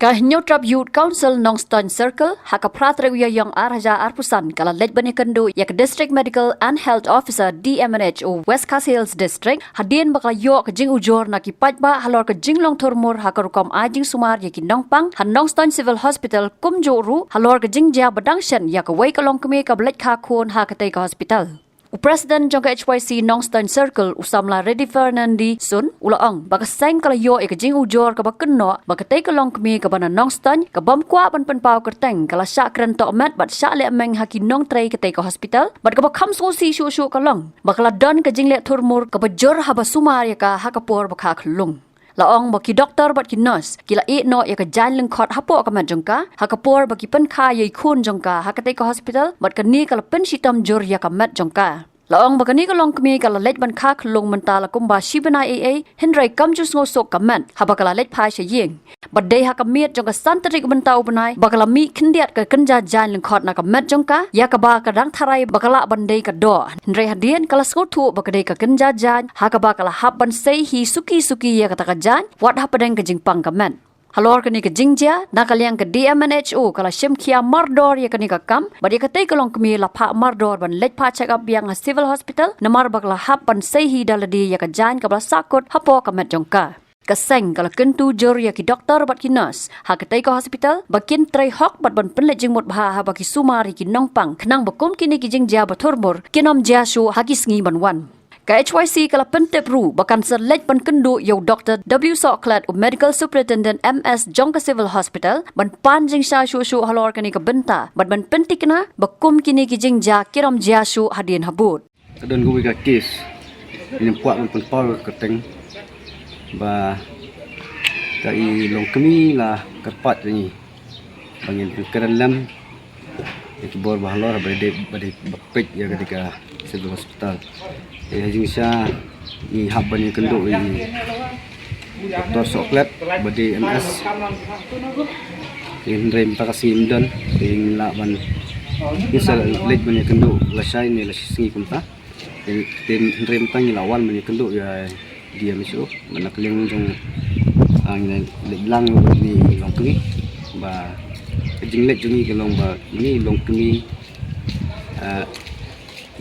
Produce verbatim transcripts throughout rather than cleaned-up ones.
Ka Hynñiewtrep Youth Council Nongstoiñ Circle, ha ka phra tarik u Ïaïong ar hajar arphew san, ka la leit ban ïakynduh ïa ka District Medical and Health Officer, D M H O, West Khasi Hills District, hadien ba ka la ïoh ka jingujor na ki paidbah halor ka jinglong thurmur ha ka rukom ai jingsumar ïa ki nongpang ha Nongstoiñ Civil Hospital, kumjuh ruh halor ka jingjia ba dang shen ïa kawei ka longkmie kaba leit kha khun ha katei ka hospital. U President jong ka H Y C Nongstoiñ Circle, u samla Reddy Fernandi Sun, u la ong ba ka seng ka la ïoh ïa ka jingujor kaba kynnoh ba katei ka longkmie kaba na Nongstoiñ, ka bym kwah ban pynpaw kyrteng, ka la shah kren tohmet bad shah leh meng ha ki nongtrei katei ka hospital, bad kaba kham sngewsih shuh shuh ka long ba ka la don ka jingleh thurmur kaba jur haba sumar ïa ka ha ka por ba kha khyllung. La ong ba ki doktor bad ki nurse ki la ïeh noh ïa ka jaiñ lyngkhot hapoh ka met jong ka ha ka por ba ki pynkha ïa i khun jong ka ha katei ka hospital, bad kane ka la pynshitom jur ïa ka met jong ka. La ong ba kane ka longkmie ka la leit ban kha khyllung mynta la kumba shi bnai ei ei, hynrei kam ju sngewsuk ka met haba ka la leit phai sha ïing. Bad dei ha ka miet jong ka san tarik mynta u bnai ba ka la mih khyndiat ka kynja jaiñ lyngkhot na ka met jong ka, ïa kaba ka dang tharai ba ka lah ban dei ka doh. Hynrei hadien ka la sngewthuh ba ka dei ka kynja jaiñ, ha kaba ka la hap ban sei hi suki suki ïa kata ka jaiñ, wat hapdeng ka jingpang ka met. Halor kane ka jingjia, na ka liang ka D M H O ka la shim khia mardor ïa kane ka kam, bad ïa katei ka longkmie la phah mardor ban leit phah check up biang ha Civil Hospital, namar ba ka la hap ban sei hi da lade ïa ka jaiñ kaba la sahkut hapoh ka met jong ka. Ka seng ka la kyntu jur ïa ki doktor bad ki nurse ha katei ka hospital ba kin trei hok bad ban pynleit jingmut bha haba ki sumar ïa ki nongpang, khnang ba kum kine ki jingjia ba thurmur kin ym jia shuh ha ki sngi ban wan. Ka H Y C ka la pyntip ruh ba kan sa leit ban kynduh ïa u Doktor W Sohkhlet, u Medical Superintendent M S jong ka Civil Hospital, ban pan jingshai shuh shuh halor kane ka bynta bad ban pynthikna ba kum kine ki jingjia kin ym jia shuh hadien habud. Ka don kawei ka kes, ngim kwah ban pynpaw ka kyrteng, ba ka i longkmie la kyrpad ïa ngi ba ngin pynkren lem ïa ki bor ba halor ba dei, ba dei ba peit ïa ka dei ka Civil Hospital. Te ha jingshisha ngi hap ban ïakynduh ïa i Doktor Sohkhlet ba dei M S. Te hynrei mynta ka sngi ym don, te ngi lah ban, ngi sa leit ban ïakynduh lashai ne lashi sngi kumta. Te, te hynrei mynta ngi la wan ban ïakynduh ïa D M H O, mynta ka liang jong, ah, ngi leit lang bad ine i longkmie, ba ka jingleit jong ngi ka long ba ine i longkmie, ah,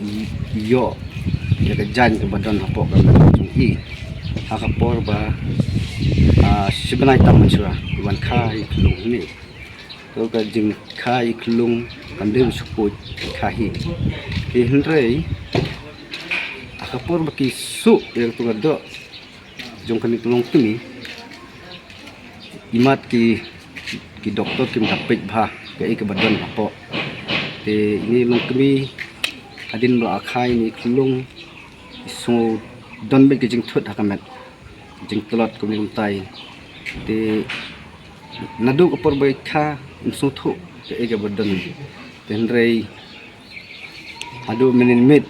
i, i ïoh ïa ka jaiñ kaba don hapoh ka met jong i ha ka por ba, ah, shi bnai tam mynshuwa i wan kha i khyllung hangne. To ka jingkha i khyllung kam dei ba shu khuid kha hi. Te hynrei ha ka por ba ki suh ïa kato ka doh jong kane ka longkmie, imat ki, ki doktor kim da peit bha kaei kaba don hapoh. Te ine i longkmie hadien ba la kha ine i khyllung, i sngew don beit ka jingthut ha ka met, jingtlot kumne kumtai. Te naduh ka por ba i kha, im sngewthuh kaei kaba don. Te hynrei haduh mynnin miet,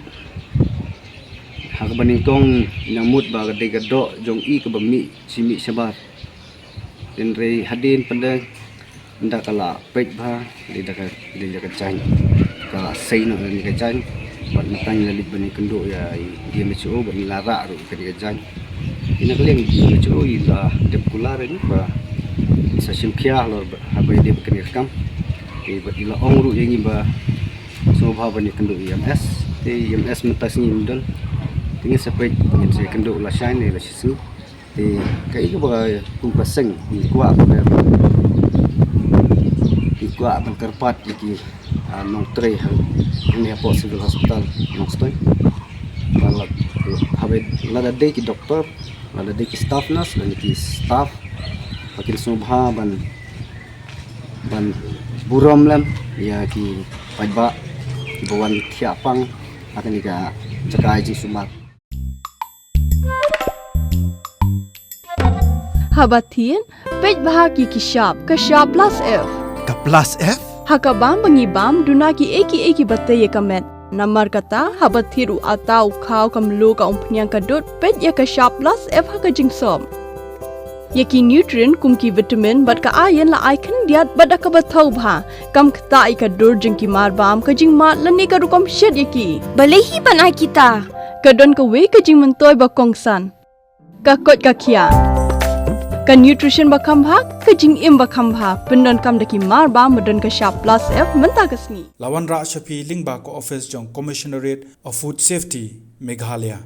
ha kaba nyngkong i nang mut ba ka dei ka doh jong i kaba mih shi miet shabar. Te hynrei hadien pat de, ynda ka la peit bha, dei da ka, dei da ka jaiñ. Ka la sei noh da kane ka jaiñ. Bad mynta ngi la leit ban ïakynduh ïa i D M H O, bad ngi la rah ruh ïa kane ka jaiñ. Te na ka liang i D M H O i la dep kular ïa ngi ba sa shim khia halor ba, haba ïadei bad kane ka kam. Te bad i la ong ruh ïa ngi ba sngewbha ban ïakynduh ïa i M S. Te i M S mynta ka sngi ym don. Te ngin sa peit, ngin sa ïakynduh lashai ne lashi sngi. Te kaei kaba kum ka seng ngi kwah ban, ngi kwah ban kyrpad ïa ki, ah, nongtrei ha, hangne hapoh Civil Hospital Nongstoiñ. Ba la, haba lada dei ki doktor, lada dei ki staff nurse, lane ki staff, ba kin sngewbha ban, ban burom lem ïa ki paidbah kiba wan thiah pang ha kane ka jaka ai jingsumar. Haba thied, peit bha ki ki shap, ka shap plus F. Ka plus F? Ha ka bam ba ngi bam, duna kiei kiei kiba tei ïa ka met. Namar kata, haba thied u atta, u khaw, ka mluh, ka umphniang, ka dud, peit ïa ka shap plus F ha ka jingsop. Ïa ki nutrient kum ki vitamin bad ka iron la ai khyndiat bad da kaba thaw bha. Kam ktah ïa ka dur jong ki marbam, ka jingmad lane ka rukom shet ïa ki. Balei hi ban ai kita? Ka don kawei ka jingmyntoi ba kongsan. Ka koit ka khiah. Ka nutrition ba kham bha, ka jingim ba kham bha, pyndonkam da ki mar ba ma don ka shap plus F mynta ka sngi. La wanrah sha phi lyngba ka office jong Commissionerate of Food Safety, Meghalaya.